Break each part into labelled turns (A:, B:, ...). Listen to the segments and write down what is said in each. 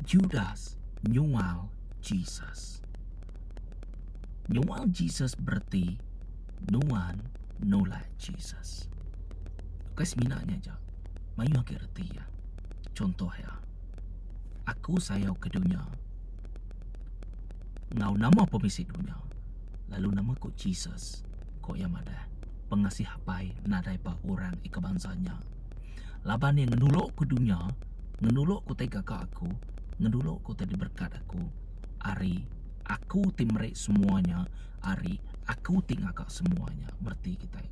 A: Judas nyual Jesus. Nyual Jesus bereti nuan nulak Jesus. Ukai semina nya aja, mayuh agi reti iya. Chunto iya, aku sayau ke dunya enggau nama pemisi dunya lalu nama ku Jesus, ku iya madah, pengasih Apai nadai ba orang ika bansa nya. Laban iya ngenulok ku dunya, ngenulok ku utai gaga aku, ngenulok ku utai diberkat aku ari aku ti meri semua nya ari aku ti ngaga semua nya. Bereti kitai.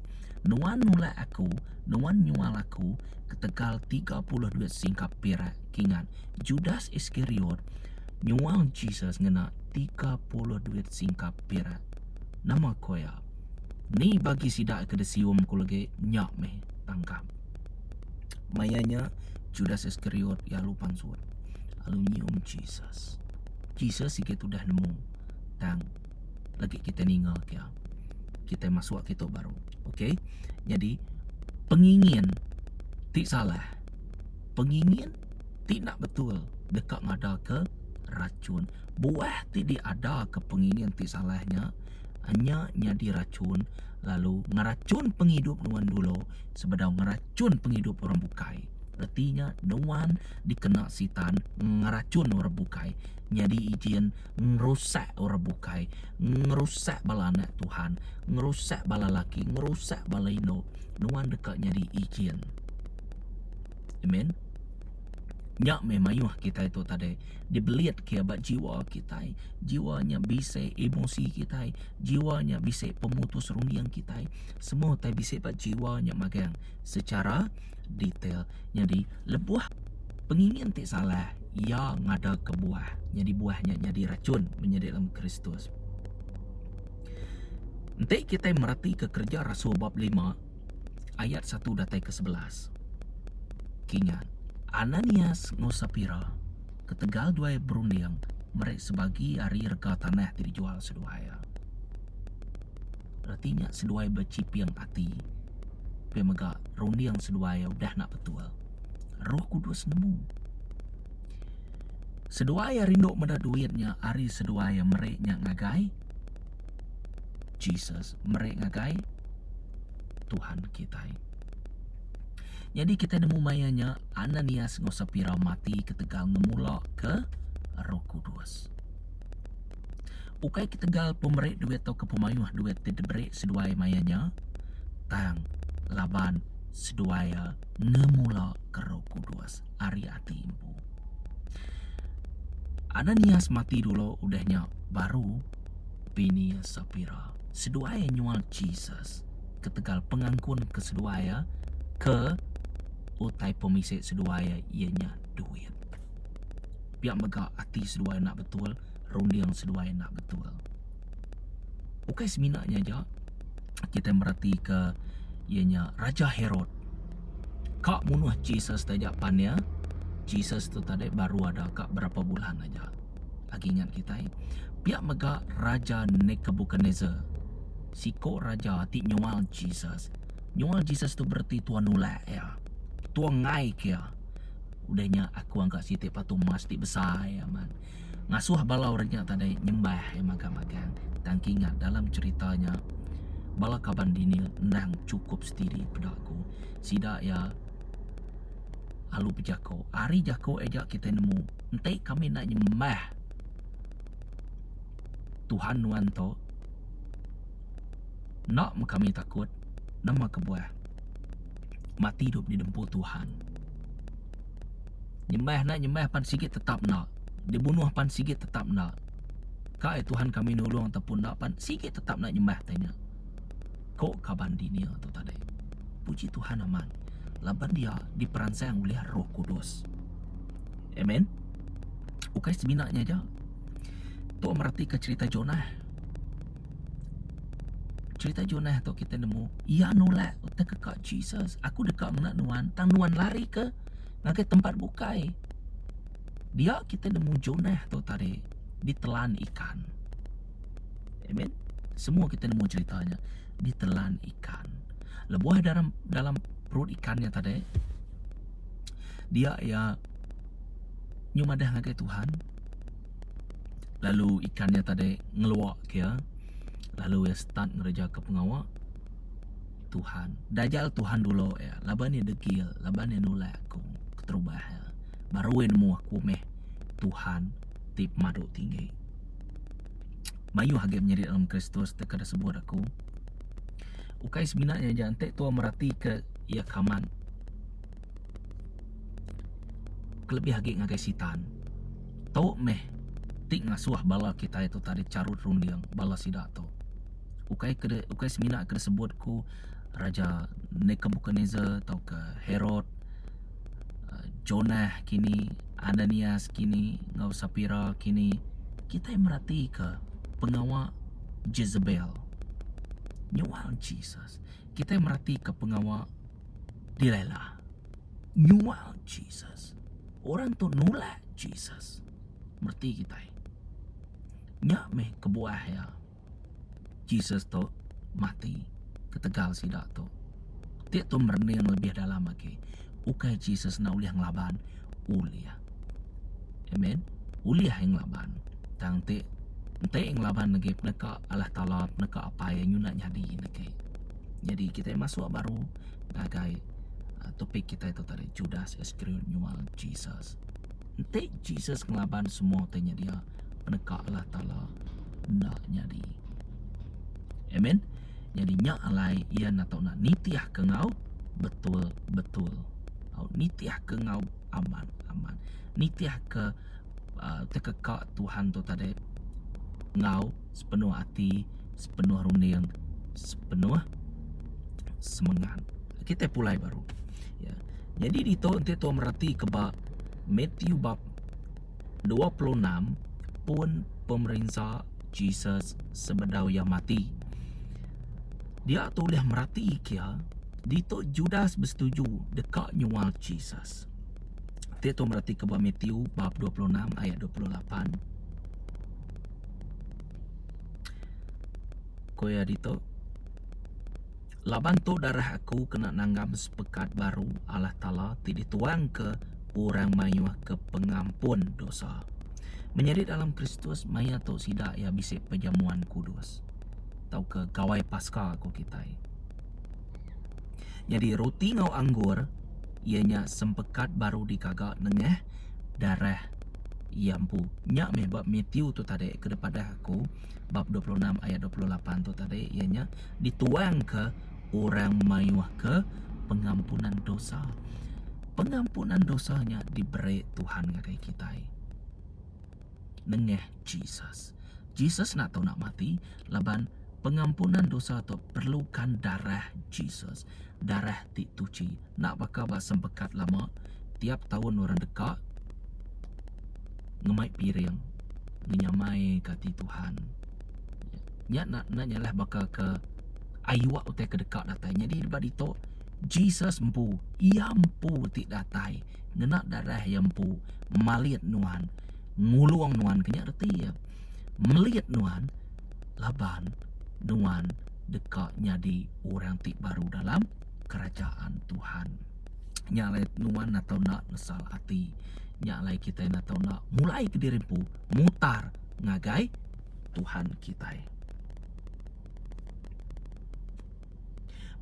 A: Nuan nulak aku, nuan nyual aku ketegal 30 duit singkap pirak. Kingat, Judas Iskariot nyual Jesus ngena 30 duit singkap pirak. Nama ko iya? Ni bagi sida ke disium ku legi nya meh tangkap. Maya nya Judas Iskariot iya alu pansut alu nyium Jesus. Jesus sigi tudah nemu tang lagi kitai ninga ke iya. Kitai masuk kitu baru. Okey. Nyadi pengingin ti salah, pengingin ti enda betul deka ngadaka rachun. Buah ti diadaka pengingin ti salah nya nya nyadi rachun lalu ngerachun pengidup nuan dulu sebedau ngerachun pengidup orang bukai. Reti nya nuan dikena sitan ngerachun orang bukai nyadi ijin ngerusak orang bukai, ngerusak bala anak Tuhan, ngerusak bala laki, ngerusak bala indu. Nuan deka nyadi ijin. Amen. Nya meh mayuh kitai tu tadi dibelit ke ba jiwa kitai. Jiwa nya bisi emosi kitai, jiwa nya bisi pemutus runding kitai. Semua utai bisi ba jiwa nya magang secara detail. Nyadi lebuh pengingin ti salah iya ngada ke buah. Nyadi buah nya nyadi rachun menyadi dalam Kristus. Enti kitai meratika kereja rasul bab lima ayat satu datai ke 11. Kingat, Ananias enggau Sapira ketegal duai berunding meri sebagi ari rega tanah ti dijual seduai iya. Reti nya seduai bechiping ati. Pia mega runding seduai iya udah enda betul. Roh Kudus nemu. Seduai iya rindu meda duit nya ari seduai iya meri nya ngagai Jesus, meri ngagai Tuhan kitai. Nyadi kitai nemu maya nya Ananias enggau Sapira mati ketegal ngemula ke Roh Kudus. Ukai ketegal pemeri duit tauka pemayuh duit ti diberi seduai maya nya, tang laban seduai iya ngemula ke Roh Kudus ari ati empu. Ananias mati dulu udah nya baru bini iya Sapira. Seduai iya nyual Jesus ketegal pengangkun ke seduai iya ke utai pemisi seduai iya, iya nya duit. Pia mega ati seduai enda betul, runding seduai enda betul. Ukai semina nya aja, kitai meratika iya nya Raja Herod ka munuh Jesus taja pan iya Jesus tu tadi baru ada ka berapa bulan aja. Agi ingat kitai. Pia mega Raja Nebuchadnezzar siko raja ti nyual Jesus. Nyual Jesus tu bereti tua nulak iya. Tua enggai ke iya. Udah nya aku angka siti patung emas ti besai amat. Ngasuh bala orang nya tadi nyembah iya magang-magang. Tang kingat dalam cherita nya bala kaban Daniel endang chukup setidi peda aku. Sida iya alu bejako. Ari jako aja kitai nemu enti kami enda nyembah Tuhan nuan tu enda meh kami takut nama kebuah. Mati idup didempu Tuhan. Nyembah enda nyembah pan sigi tetap enda. Dibunuh pan sigi tetap enda. Ka ai Tuhan kami nulung ataupun enda pan sigi tetap enda nyembah tai nya. Ko kaban Daniel tu tadi. Puji Tuhan amat laban dia diperansang ulih Roh Kudus. Amen. Ukai semina nya aja. Tu meratika cherita Jonah. Cherita Jonah tu kitai nemu iya nulak utai ke ka Jesus. Aku deka ngena nuan tang nuan lari ke ngagai tempat bukai. Dia kitai nemu Jonah tu tadi ditelan ikan. Amen. Semua kitai nemu cherita nya ditelan ikan. Lebuh dalam dalam perut ikan nya tadi dia iya. Nyu madah ngagai Tuhan lalu ikan nya tadi ngelua ke iya lalu iya start ngereja ke pengawa Tuhan. Dajal Tuhan dulu iya laban iya degil laban iya nulak aku keterubah iya baru iya nemu aku meh Tuhan ti pemadu tinggi. Mayuh agi menyadi dalam Kristus ti kada sebut aku. Ukai semina nya aja enti tua meratika iya kaman kelebih agi ngagai sitan. Tu meh ti ngasuh bala kitai tu tadi charut runding bala sida tu. Ukai ke ukai semina ke disebut ku Raja Nebuchadnezzar tauka Herod, Jonah kini, Ananias kini enggau Sapira kini kitai meratika pengawa Jezebel nyual Jesus. Kitai meratika pengawa Delilah nyual Jesus. Orang tu nulak Jesus. Mereti kitai. Nya meh kebuah iya. Jesus tu mati ketegal sida tu. Ti tu merening lebih dalam agi, ukai Jesus enda ulih ngelaban, ulih. Amen. Ulih iya ngelaban. Tang ti enti iya ngelaban agi peneka Allah Taala, peneka Apai iya nyuna nyadi agi. Nyadi kitai masuk baru ngagai topik kitai tu tadi Judas Iskariot nyual Jesus. Enti Jesus ngelaban semua utai nya dia, peneka Allah Taala enda nyadi. Amen. Nyadi nya alai iya enda tau nak nitihka enggau betul-betul. Au nitihka enggau amat-amat. Nitihka uh, tekeka Tuhan tu tadi enggau sepenuh ati, sepenuh runding, sepenuh semengat. Kita pulai baru. Ya. Jadi ditu enti tu mereti ke ba Matthew bab 26 pun pemerinsa Jesus sebedau iya mati. Dia tu ulih merati kia ditu Judas besetuju deka nyual Jesus. Ti tu mereti ke ba Matthew bab 26 ayat 28. Ko iya ditu. Laban tu darah aku kena nanggam sepekat baru Allah Taala ti dituangka orang mayuh ke pengampun dosa. Menyadi dalam Kristus maya tu sida iya bisi perjamuan kudus tauka Gawai Paska ku kitai. Nyadi roti enggau anggur iya nya sempekat baru digaga nengah darah iya empu. Nya meh ba Matthew tu tadi ke dipadah aku bab 26 ayat 28 tu tadi iya nya dituangka orang mayuh ke pengampunan dosa. Pengampunan dosa nya diberi Tuhan ngagai kitai nengah Jesus. Jesus enda tau nak mati laban pengampunan dosa tu perlukan darah Jesus, darah ti tuchi. Enda baka ba sempekat lama tiap taun orang deka ngemai piring ngenyamaika ati Tuhan. Nya enda enda nyalah baka ke ayuk utai ke deka datai. Nyadi ba ditu Jesus empu, iya empu ti datai ngena darah iya empu malit nuan, ngulung nuan ke nya reti iya. Melit nuan laban nuan deka nyadi orang ti baru dalam kerajaan Tuhan. Nya alai nuan atau enda nesal ati. Nya alai kitai enda tau enda mulai kediri empu mutar ngagai Tuhan kitai.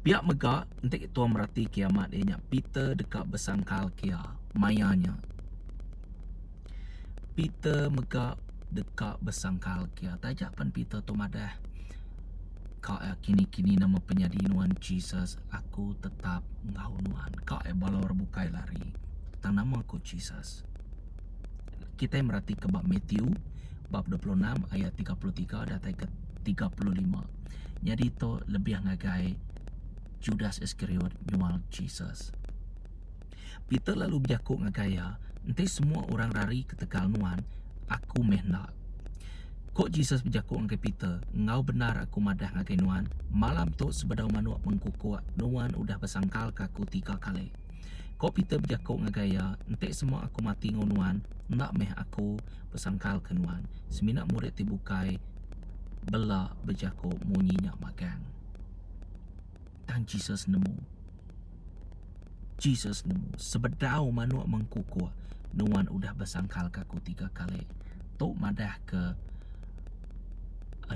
A: Pia mega enti tua merati kiamat iya nya Peter deka besangkal kia maya nya. Peter mega deka besangkal kia taja pan Peter tu madah ka iya kini-kini nama penyadi nuan Jesus aku tetap enggau nuan. Ka iya bala orang bukai lari tang nama ku Jesus. Kitai meratika ba Matthew bab 26 ayat 33 datai ke 35. Nyadi tu lebih ngagai Judas Iskariot nyual Jesus. Peter lalu bejaku ngagai iya, Enti semua orang rari ketegal nuan, aku meh enda. Ku Jesus bejaku ngagai Peter, Enggau bendar aku madah ngagai nuan, malam tu sebedau manuk mengkukuk, nuan udah besangkalka aku tiga kali. Ko Peter bejaku ngagai iya, Enti sema aku mati enggau nuan, enda meh aku besangkalka nuan. Semina murid ti bukai bela bejaku munyi nya magang. Tang Jesus nemu. Jesus nemu sebedau manuk mengkukuk, Nuan udah besangkalka aku tiga kali. Tu madahka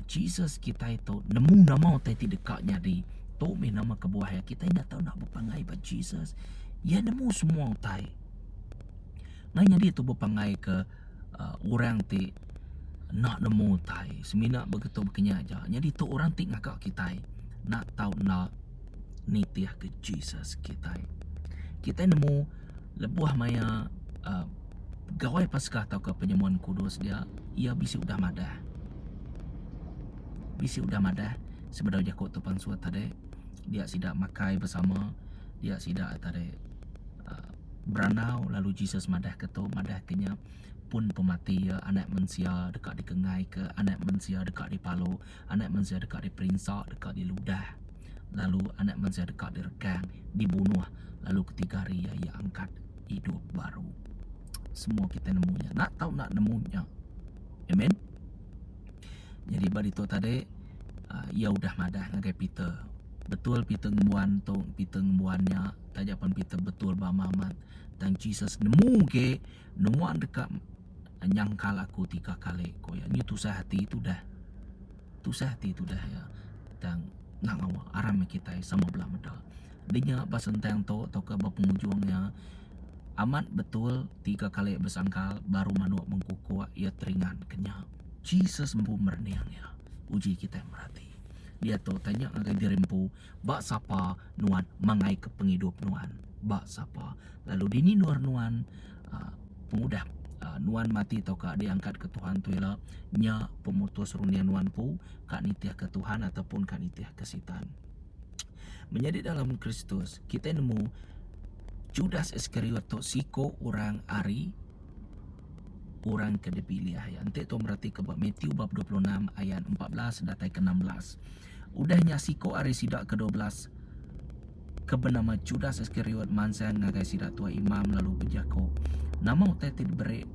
A: Jesus kitai tu nemu nama utai ti deka nyadi. Tu mih nama kebuah iya kitai enda tau enda bepanggai ba Jesus. Iya nemu semua utai. Ngai nyadi tu bepanggai ke uhh orang ti enda nemu utai semina begitu bekenya aja. Nyadi tu orang ti ngaga kitai enda tau enda nitihka Jesus kitai. Kitai nemu lebuh maya uhh Gawai Paskah tauka Penyemuan Kudus dia iya bisi udah madah. Bisi udah madah sebedau jaku tu pansut tadi dia sida makai besama dia sida tadi uhh Berandau lalu Jesus madahka tu, madahka nya, Pun pemati iya, Anak Mensia deka dikengaika, Anak Mensia deka dipalu, Anak Mensia deka diperinsa, deka diludah, lalu Anak Mensia deka diregang, dibunuh, lalu ketiga hari iya, iya angkat idup baru. Semua kitai nemu nya. Enda tau enda nemu nya. Amen. Nyadi ba ditu tadi iya udah madah ngagai Peter. Betul Peter ngembuan tu, Peter ngembuan nya. Taja pan Peter betul ba amat tang Jesus nemu ge nuan deka nyangkal aku tiga kali ku iya. Nyu tusah ati tudah. Tusah ati tudah iya. Tang enda ngawa aram meh kitai sama bela meda. Dinya ba sentang tu tauka ba pengujung iya amat betul tiga kali besangkal baru manuk mengkukuk iya teringat ke nya. Jesus empu merening iya. Uji kitai merati. Diatu tanya ngagai diri empu Ba sapa nuan mangaika pengidup nuan? Ba sapa? Lalu dini endur nuan uhh pengudah uhh nuan mati tauka diangkatka Tuhan tu ila nya pemutus runding nuan empu ka nitihka Tuhan ataupun ka nitihka Sitan. Menyadi dalam Kristus kitai nemu Judas Iskariot tu siku orang ari orang ke dipilih iya. Enti tu meratika ba Matthew bab 26 ayat 14 datai ke 16. Udah nya siku ari sida ke 12 ke benama Judas Iskariot mansang ngagai sida tuai imam lalu bejaku, Nama utai ti diberi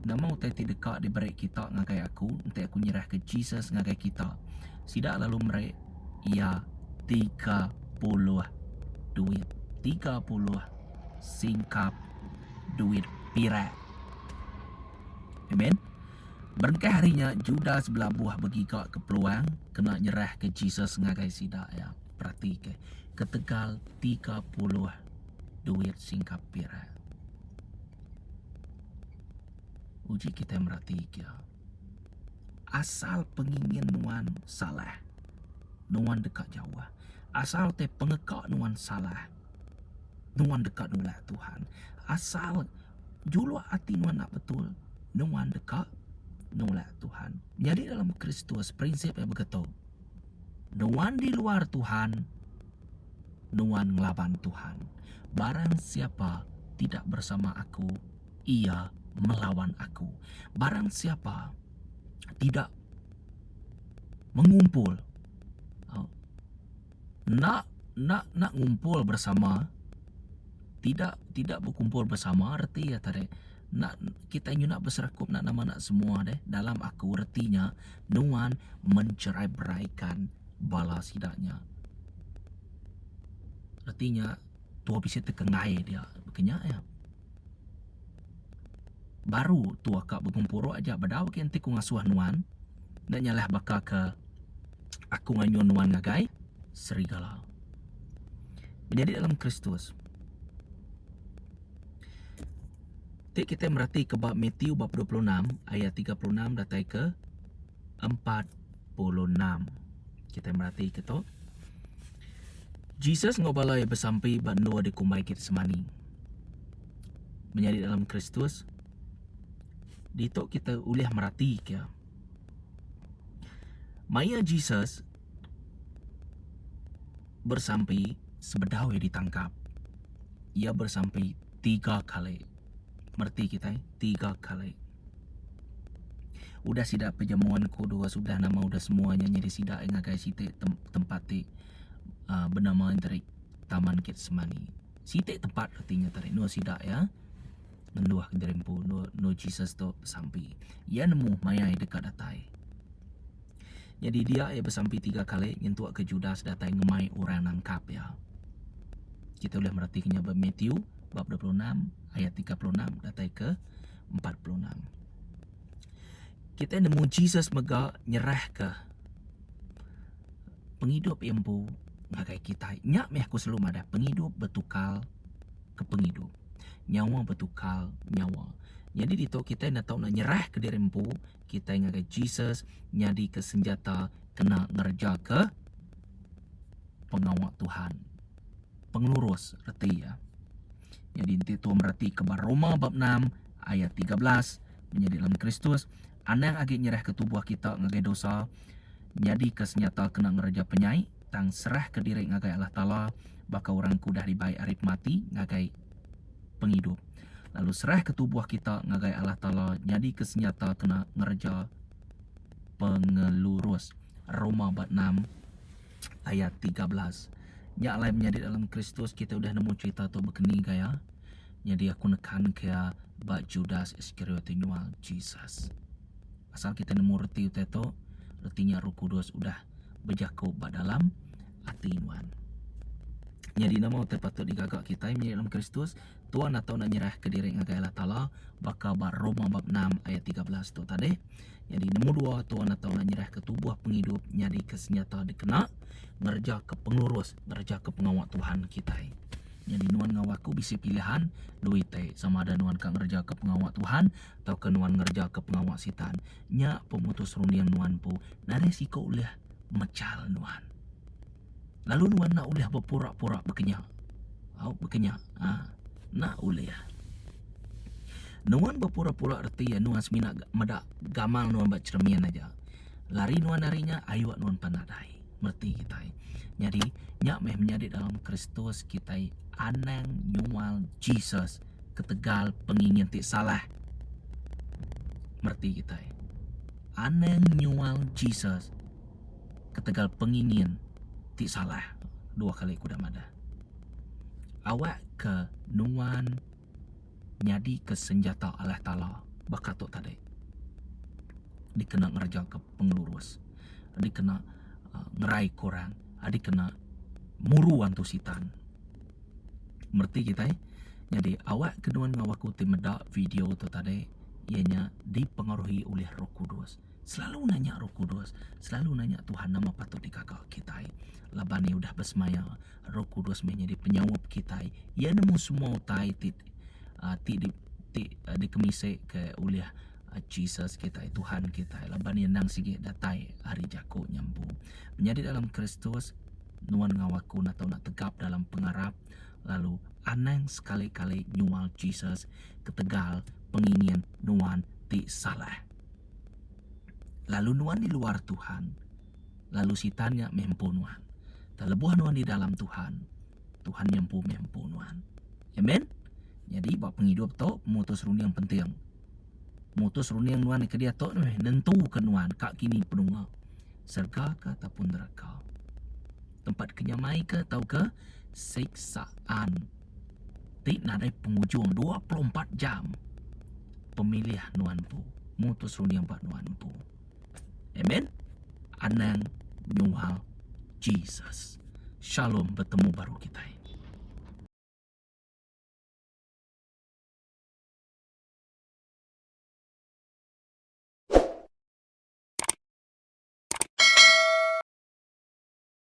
A: Nama utai ti deka diberi kita ngagai aku enti aku nyerahka Jesus ngagai kita? Sida lalu meri iya 30 duit, 30 singkap duit pirak. Amen. Berengkah ari nya, Judas belabuh begigaka peluang kena nyerahka Jesus ngagai sida iya. Peratika, ketegal 30 duit singkap pirak. Uji kitai meratika. Asal pengingin nuan salah, nuan deka jauh. Asal te pengeka nuan salah, nuan deka nulak Tuhan. Asal Juluk ati nuan enda betul, nuan deka nulak Tuhan. Nyadi dalam Kristus, prinsip iya begitu. Nuan di luar Tuhan, nuan ngelaban Tuhan. Barang siapa tidak bersama aku, ia melawan aku. Barang siapa tidak mengumpul, Enda enda enda ngumpul bersama tidak tidak bekumpul bersama reti iya tadi enda kitai nyuna beserakup enda nama enda semua deh dalam aku reti nya nuan mencerai beraikan bala sida nya. Reti nya tua bisi tekenggai dia baka nya iya. Baru tua ka begempuru aja bedau agi enti ku ngasuh nuan enda nyalah baka ke aku nganyun nuan ngagai serigala. Menyadi dalam Kristus. Ti kitai mereti ke ba Matthew bab 26 ayat 36 datai ke 46. Kitai mereti ke tu. Jesus enggau bala iya besampi ba endur dikumbai Getsemani. Menyadi dalam Kristus, ditu kitai ulih mereti ke Maya Jesus bersampi sebedau iya ditangkap, iya bersampi tiga kali. Mereti kitai, tiga kali. Udah sida pejamuan kudus, udah nama udah semua nya nyadi sida ngagai siti tempat ti uhh benama enteri Taman Getsemani. Siti tempat reti nya tadi endur sida iya ngenduh ke diri empu endur endur Jesus tu besampi. Iya nemu maya iya deka datai. Nyadi dia iya besampi tiga kali nyentuk ke Judas datai ngemai orang nangkap iya. Kita ulih mereti ke nya ba Matthew bab 26. ayat 36 datai ke 46. Kitai nemu Jesus mega nyerahka pengidup iya empu ngagai kitai. Nya meh aku selalu madah pengidup betukar ke pengidup. Nyawa betukar nyawa. Nyadi ditu kitai enda tau nyerahka diri empu kitai ngagai Jesus nyadika senjata kena ngerejaka pengawa Tuhan. Pengelurus reti iya. Nyadi enti tua meretika ba Roma bab enam ayat 13 menyadi dalam Kristus, anang agi nyerahka tubuh kita ngagai dosa nyadika senyata kena ngereja penyai, tang serahka diri ngagai Allah Taala baka orang ke udah dibai ari pemati ngagai pengidup. Lalu serahka tubuh kita ngagai Allah Taala nyadika senyata kena ngereja pengelurus. Roma bab enam ayat 13. Nya alai menyadi dalam Kristus kita udah nemu cerita tu bekeni gaya. Nyadi aku nekan ke ba Judas Iskariot ti nyual Jesus. Asal kita nemu reti utai tu, reti nya Roh Kudus udah bejaku ba dalam ati nuan. Nyadi nama utai patut digaga kitai menyadi dalam Kristus? Tuan atau nak nyerahka diri ngagai Allah Taala baka ba Roma bab 6 ayat 13 tu tadi. Nyadi nemu dua tuan atau nak nyerahka tubuh pengidup nyadika senyata dikena ngerejaka pengelurus, ngerejaka pengawa Tuhan kitai. Nyadi nuan enggau aku bisi pilihan dua iti sama ada nuan ka ngerejaka pengawa Tuhan tauka nuan ngerejaka pengawa sitan. Nya pemutus runding nuan empu nadai siku ulih mechal nuan. Lalu nuan enda ulih bepura-pura bekenya. Au bekenya. Ha, enda ulih. Nuan bepura-pura reti iya nuan semina meda gamal nuan ba cheremin aja. Lari nuan ari nya ayuk nuan pan nadai. Mereti kitai. Nyadi nya meh menyadi dalam Kristus kitai anang nyual Jesus ketegal pengingin ti salah. Mereti kitai. Anang nyual Jesus ketegal pengingin ti salah. Dua kali ku udah madah. Awak ke nuan nyadi ke senjata Allah Taala baka tu tadi. Dikena ngereja ke pengelurus. Dikena uh, ngerai ke orang. Dikena muru antu sitan. Mereti kitai? Nyadi awak ke nuan enggau aku ti meda video tu tadi iya nya dipengaruhi oleh Roh Kudus. Selalu nanya Roh Kudus, selalu nanya Tuhan nama patut digaga kitai. Laban iya udah besemaya, Roh Kudus meh nyadi penyaup kitai. Iya nemu semua utai ti uh, ti di, ti uh, dikemisi ke ulih uh, Jesus kitai, Tuhan kitai. Laban iya endang sigi datai ari jaku nya empu. Menyadi dalam Kristus, nuan enggau aku enda tau nak tegap dalam pengarap lalu anang sekali-kali nyual Jesus ketegal pengingin nuan ti salah. Lalu nuan di luar Tuhan, lalu sitan nya meh empu nuan. Tang lebuh nuan di dalam Tuhan, Tuhan nya empu meh empu nuan. Amen. Nyadi ba pengidup tu pemutus runding penting. Mutus runding nuan ke diatu meh nentuka nuan ka kini penunga serega ke ataupun neraka. Tempat ke nyamai ke tauka siksaan ti nadai pengujung 24 jam pemilih nuan empu mutus runding ba nuan empu. Amen. Anang nyual Jesus. Shalom betemu baru kitai.